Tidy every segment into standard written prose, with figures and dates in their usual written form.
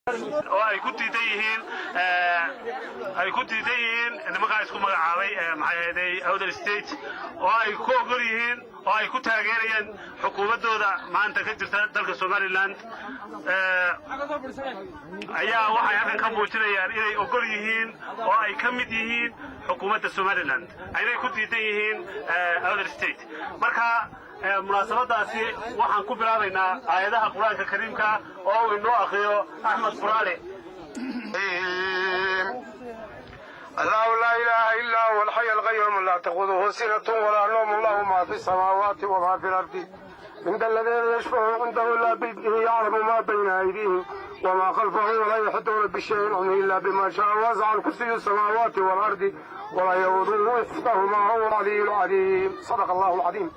Oo ay ku diidan yihiin nimankaa isku magacaabay, maxay ahayday, Awdal State, oo ay ku ogol yihiin oo ay ku taageerayaan xukuumaddooda maanta ka jirta dalka Somaliland, ayaa waxay halkan ka muujinayaan inay ogol yihiin oo ay ka mid yihiin xukuumadda Somaliland, aynay ku diidan yihiin Awdal State. Marka munaasabadaasi waxaan ku bilaabaynaa aayadaha Qur-aanka Kariimka oo uu inoo akriyo Axmed Quraale. الله لا إله إلا هو الحي القيوم، لا تأخذه سنة ولا نوم، له ما في السماوات وما في الأرض، من ذا الذي يشفع عنده إلا بإذنه، يعلم ما بين أيديهم وما خلفهم ولا يحيطون بشيء إلا بما شاء، وسع كرسيه السماوات والأرض ولا يؤوده حفظهما وهو العلي العظيم. صدق الله العظيم.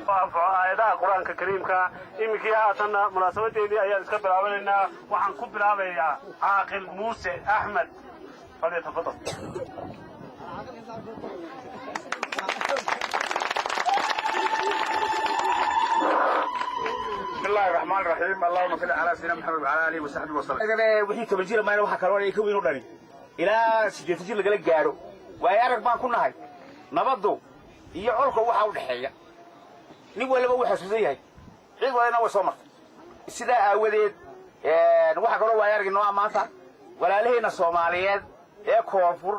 Anfaco aayadaha Qur-aanka Kariimka. Iminkii haatanna munaasabadeedii ayaan iska bilaabanaynaa. Waxaan ku bilaabayaa Caaqil Muuse Axmed. فليتفضل. بسم الله الرحمن الرحيم، اللهم صل على سيدنا محمد وعلى اله وصحبه وسلم. Wixii 10 jir mayna, waxa kaloo ay ka weyn u dhani ilaa 80 jir lagala gaaro, waayo arag baan ku nahay nabaddu iyo colka waxa u dhexeeya. Nin waliba wuu xasuusan yahay, cid walina way soo martay. Sidaa aawadeed, waxaa kaloo waayo arag inoo maanta walaalaheenna Soomaaliyeed ee koonfur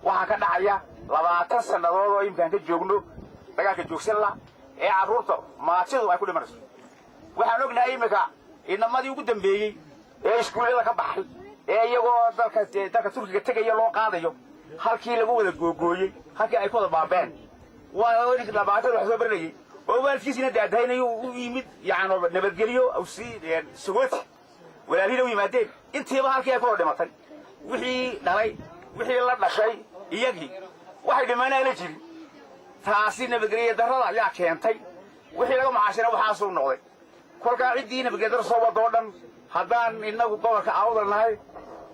waxaa ka dhacaya 20 sannadood oo imkaan ka joogno dagaalka joogsan la ee carruurta maatidu ay ku dhimanayso. Waxaan ognahay iminka inamadii ugu dambeeyey ee iskuullada ka baxay ee iyagoo dalka Turkiga tegaya loo qaadayo, halkii lagu wada googooyey, halkii ay ku wada baabeen. Waa ninka 20 wax soo baranayay oo waalidkiisina daadahaynayo u yimid, yani nabadgelyo sii sagooti, walaalihiina u yimaadeen, intiiba halkii ay ku wada dhimatay, wixii dhalay, wixii la dhashay, iyagii waxay dhimanaa la jirin. Taasi nabadgelyo darrada ayaa keentay. Wixii laga macaashina waxaasuu noqday. Kolkaa ciddii nabadgelyo darro soo wada oo dhan, haddaan innagu gobolka Awdal nahay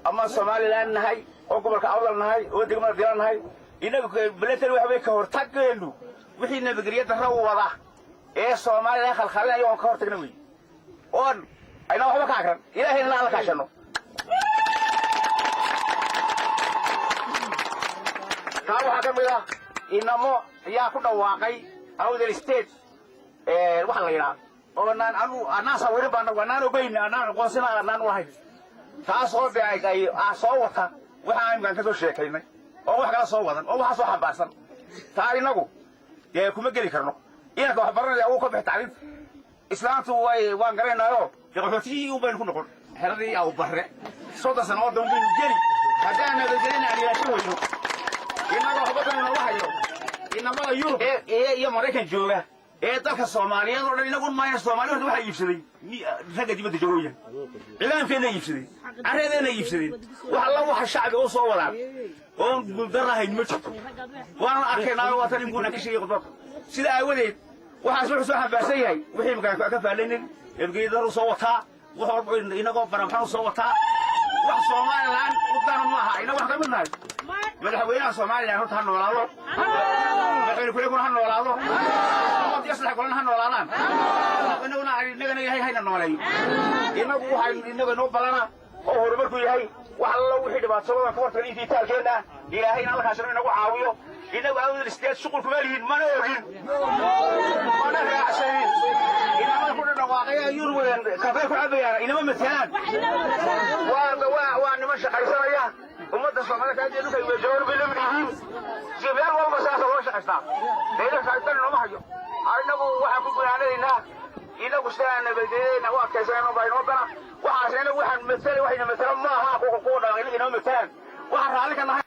ama Somaliland nahay oo gobolka Awdal nahay oo degmada Dila nahay, innagu beletan waxa wey ka hortageennu wixii nabadgelyo darro wada ee Somaliland khalkhalinaya oon ka hortagna wey, oon ayna waxba ka agran, Ilaahayna la kaashano. Taa waxaa ka mid ah inamo ayaa ku dhawaaqay Awdal State waxa la yidhaha, oo naan anu anaan sawirin baan anaan ogeyn, anaan aqoonsina anaan u ahayn, taasoo de ay soo wata waxa imkaan ka soo sheekaynay oo wax kala soo wadan oo waxa soo xambaarsan. Taa inagu dee kuma geli karno. Inanka wax baranaya wuu ka bixi tacliinta, islaantu way waan garanaynaayo, dee qaxootigii un baynu ku noqon xeradii aw barre 30 sano oo dan baynu geli haddaan nabadgelina aan ilaashan weyno. Innaga waxba dan inooga hayo inamada Yurub ee iyo Maraykan jooga ee dalka Soomaaliyeed oo dhan. Inagun maayna, Soomaaliya horta waxaa iibsaday ragga dibadda jooga weeyaan. Ciidaamkeena iibsadeen, carreedeena iibsadeen. Wax alla waxa shacbiga u soo wadaan oon guuldarahayn ma jirto, waana arkaynaa. Waa tan inkuuna ka sheegay khudbadda. Sida aawadeed, waxaas wuxuu soo xambaarsan yahay wixii imkaan ka faalaynin nabadgelyo soo wataa, wax walba inagoo baramxan u soo wataa. Wax Somaliland u dana maaha. Inaga wax ka mid nahay madaxweynaha Somaliland horta ha noolaado, madaxweyne ku-xigeenkuna ha noolaado, ummadda saddex golana ha noolaadaan, inaguna inagana Ilaahay hayna nooleeyo. Inagu waxay inaga inoo ballana oo horumarku yahay wax allo wixii dhibaatoodan ka hortagna intii taalkeenna, Ilaahayna alla kaashano inagu caawiyo. Inagu Awdal State shuqul kuma lihin, mana ogin, mana raacsanin. Inamada ku dhawaaqaya Yurub kafee ku cabayaan inama matelaan. Waa niman shaqaysanaya. Ummadda Soomaalida kaajee dhulka wejawan bay la mid yihiin. Si meel walba saasa loo shaqaystaa, dayna shaqaysan inooma hayo. Inagu waxaan ku gunaanadaynaa, inagu sidaan nabadgelyadayna u adkaysanayno baa inoo dana. Waxaas inagu waxaan matala, waxayna matala maaha. Kuwa dhawaaqay inoo matalaan, waxaan raalli ka nahay.